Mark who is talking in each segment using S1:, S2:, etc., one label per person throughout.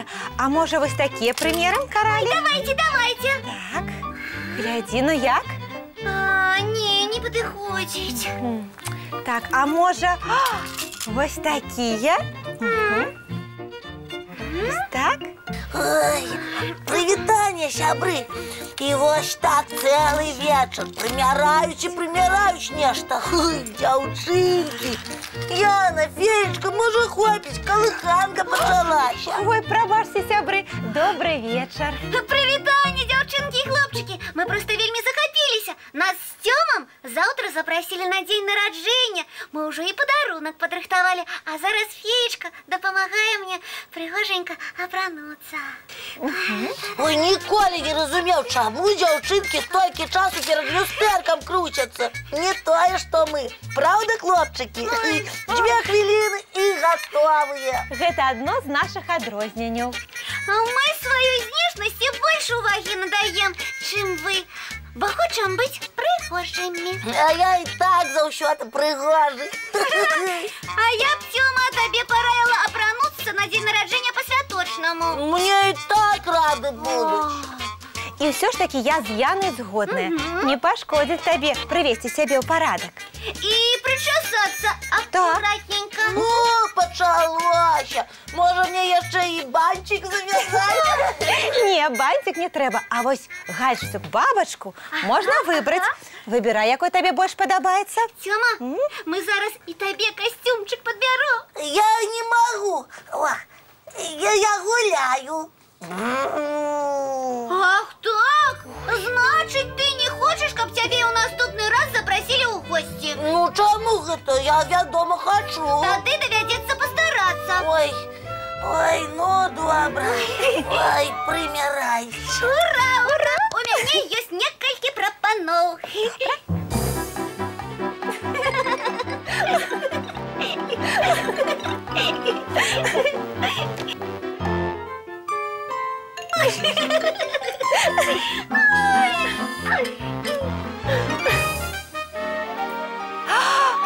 S1: Добра. А можа, вось такія прымерам, каралі?
S2: Давайце, давайце.
S1: Так, глядзі, ну як?
S2: А, не, не падыходзіць.
S1: Так, а можа, вось такія? Вось так?
S3: Ой, прывітанне, сябры. І вось так цэлы вечар прымяраюць і прымяраюць нешта. Ой, дзяўчынкі. Яна, Феечка, можа, хопіць, калыханка пачалася.
S1: Ой, прабачце, сябры, добры вечар.
S2: Прывітанне, дзяўчынкі і хлопчыкі. Мы проста вельмі захапіліся. Нас з Цёмам заўтра запрасілі на дзень нараджэння. Мы ўжо і падарунак падрыхтавалі, а зараз Феечка дапамагае мне прыгожанька апрануцца.
S3: Ой, ніколі не разумеў, чаму дзяўчынкі столькі часу перад люстэркам круцяцца. Не тое, што мы. Праўда, хлопчыкі? 2 хвіліны і гатовыя.
S1: Гэта адно з нашых адрозненняў.
S2: А мы сваёй знешнасці больш увагі надаем, чым вы, бо хочам быць прыгожымі.
S3: А я і так заўсёды прыгожы.
S2: А я б, Цёма, табе параіла апрануцца на дзень нараджэння па-святочнаму.
S3: Мне і так рады будуць.
S1: І ўсё ж такі я з Янай згодная. Не пашкодзіць табе прывесці сябе ў парадак.
S2: І прычасацца акуратненька.
S3: О, пачалося. Можа, мне яшчэ і банцік завязаць?
S1: Не, банцік не трэба, а вось гальштук бабачку можна выбраць. Выбірай, якой табе больш падабаецца.
S2: Цёма, мы зараз і табе касцюмчык падбяром.
S3: Я не магу. О, я гуляю.
S2: Ах так? Значыць, ты не хочаш, каб цябе ў наступны раз запрасілі ў госці?
S3: Ну, чаму гэта? Я, вядома, хачу.
S2: Тады давядзецца пастарацца.
S3: Ой, ой, ну добра. Ой, прымярайся.
S2: Ура, ура! У мяне ёсць некалькі прапаноў.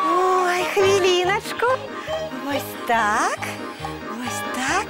S1: Ой, хвіліначку. Вось так, вось так.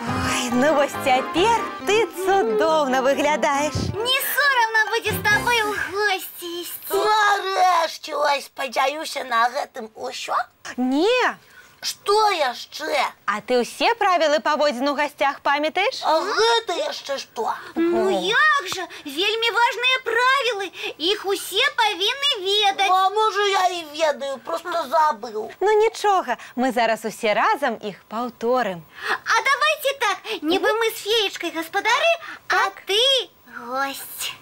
S1: Ой, ну вось цяпер ты цудоўна выглядаеш.
S2: Не сорамна будзе з табой у госці ісці.
S3: Нарэшце, ой, спадзяюся, на гэтым усё.
S1: Не,
S3: Што яшчэ?
S1: а ты ўсе правілы паводзін у гасцях памятаеш?
S3: А гэта яшчэ што?
S2: Ну як жа, вельмі важныя правілы. Іх усе павінны ведаць.
S3: А можа, я і ведаю, проста забыў.
S1: Ну нічога, мы зараз усе разам іх паўторым.
S2: А давайце так, нібы мы з Феечкай гаспадары, а ты госць.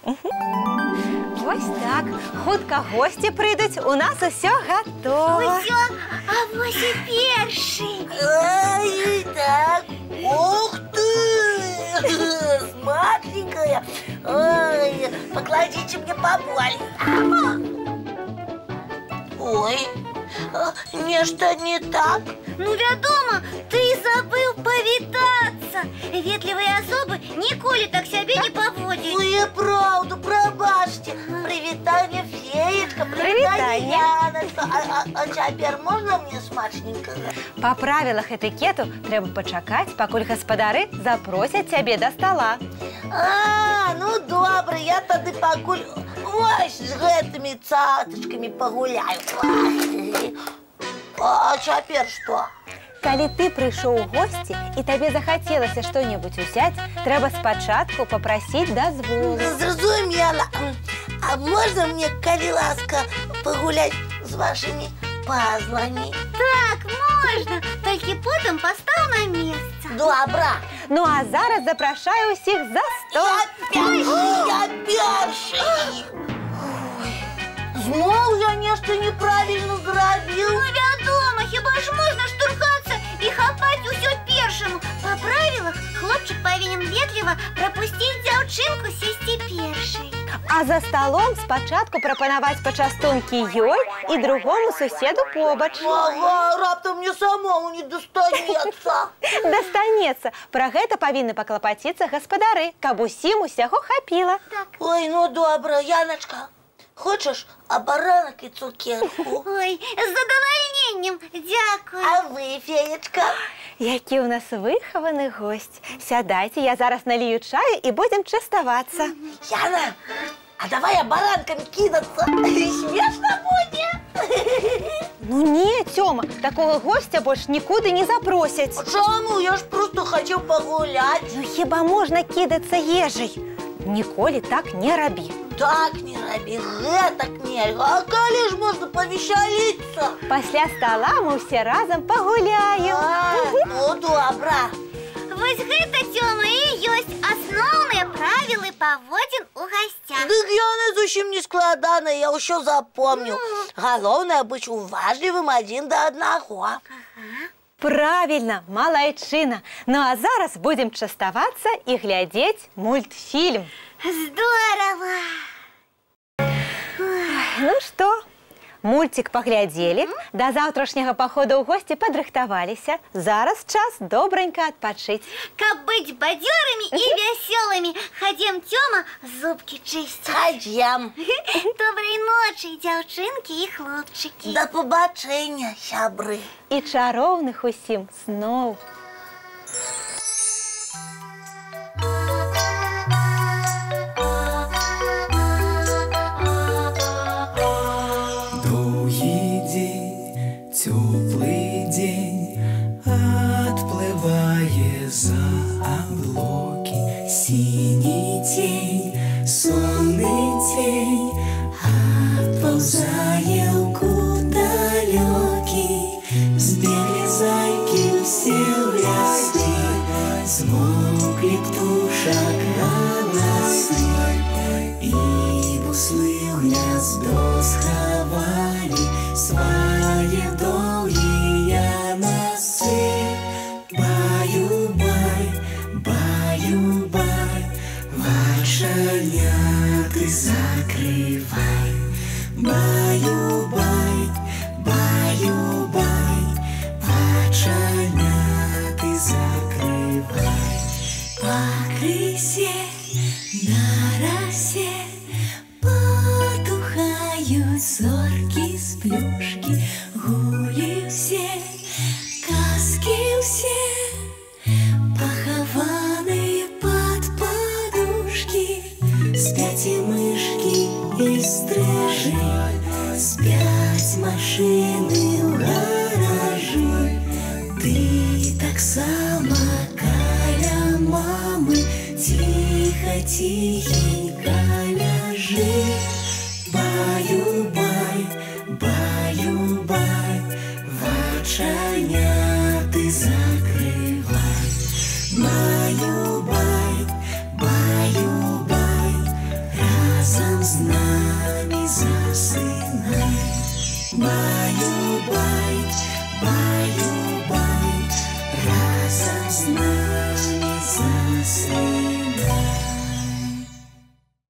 S1: Вось так. Хутка госці прыйдуць, у нас усё гатова.
S2: Усё, а вось і першы.
S3: Ай, так, ух ты! Смачненькая. Ой, пакладзіце мне паболей. Ой, а, нешта не так.
S2: Ну, вядома, ты забыў павітацца. Ветлівыя асобы ніколі так сябе не паводзяць.
S3: Ну і праўда, прабачце. Прывітанне, Феечка, прывітанне,
S1: Прывітанне.
S3: Яначка. А цяпер можна мне смачненькага?
S1: Па правілах этыкету трэба пачакаць, пакуль гаспадары запросяць цябе да стала.
S3: А, ну добра, я тады пакуль вось з гэтымі цацачкамі пагуляю. Ой. А цяпер што?
S1: Калі ты прыйшоў у госці і табе захацелася што-небудзь узяць, трэба спачатку папрасіць дазволу.
S3: Зразумела. А можна мне, калі ласка, пагуляць з вашымі пазламі?
S2: Так, можна, толькі потым пастаў на месца.
S3: Добра.
S1: Ну а зараз запрашаю ўсіх за стол.
S3: Я першы, я першы. Зноў я нешта няправільна зрабіў.
S2: Ну, вядома, хіба ж можна штурхацца і хапаць усё першаму. Па правілах хлопчык павінен ветліва прапусціць дзяўчынку сесці першай.
S1: А за сталом спачатку прапанаваць пачастункі ёй і другому суседу побач.
S3: Ага, раптам мне самому не дастанецца.
S1: Дастанецца. Пра гэта павінны паклапаціцца гаспадары, каб усім усяго хапіла.
S2: Так.
S3: Ой, ну добра, Яначка, Хочаш абаранак і цукерку?
S2: Ой, з задавальненнем, дзякую.
S3: А вы, феечка?
S1: Які ў нас выхаваны госць. Сядайце, я зараз налію чаю і будзем частавацца.
S3: Яна, а давай абаранкамі кідацца. Смешна будзе.
S1: Ну не, Цёма, такога госця больш нікуды не запросяць.
S3: Чаму? Я ж проста хацеў пагуляць.
S1: Ну хіба можна кідацца ежай? Ніколі так не рабі.
S3: Так не рабі, гэтак нельга. А калі ж можна павесяліцца?
S1: Пасля стала мы ўсе разам пагуляем.
S3: А, ну добра.
S2: Вось гэта, Цёма, і ёсць асноўныя правілы паводзін у гасцях.
S3: Дык яны зусім не складаныя, я ўсё запомніў. Галоўнае быць уважлівым адзін да аднаго.
S1: Правільна, малайчына. Ну а зараз будзем частавацца і глядзець мультфільм.
S2: Здорово!
S1: Ну што, мульцік паглядзелі, да заўтрашняга паходу ў госці падрыхтаваліся. Зараз час добранька адпачыць.
S2: Каб быць бадзёрымі і вясёлымі, хадзем, Цёма, зубкі чысціць.
S3: Хадзем.
S2: Добрай ночы, дзяўчынкі і хлопчыкі.
S3: Да пабачэння, сябры.
S1: І чароўных усім сноў.
S4: Доўгі дзень, цёплы дзень адплывае за аблокі. Сіні цень, сонны цень адпаўзае ў кут далёкі. Збеглі зайкі ўсе ў лясы, змоўклі птушак галасы. І буслы ў гняздо схавалі свае доўгія насы. Баю-бай, баю-бай, вачаняты закрывай. Баю-бай, баю-бай, вачаняты закрывай. Пакрысе на расе потухаюць зоркі сплюшкі, гулі ўсе, казкі ўсе, пахаваныя пад падушкі. Спяць і мышкі, і стрыжы, спяць машыны ў гаражы. Ты таксама каля мамы ціха, ціхенька ляжы. Баю-бай, баю-бай, вачаняты закрывай. Баю-бай, баю-бай, разам з намі засынай. Баю-бай.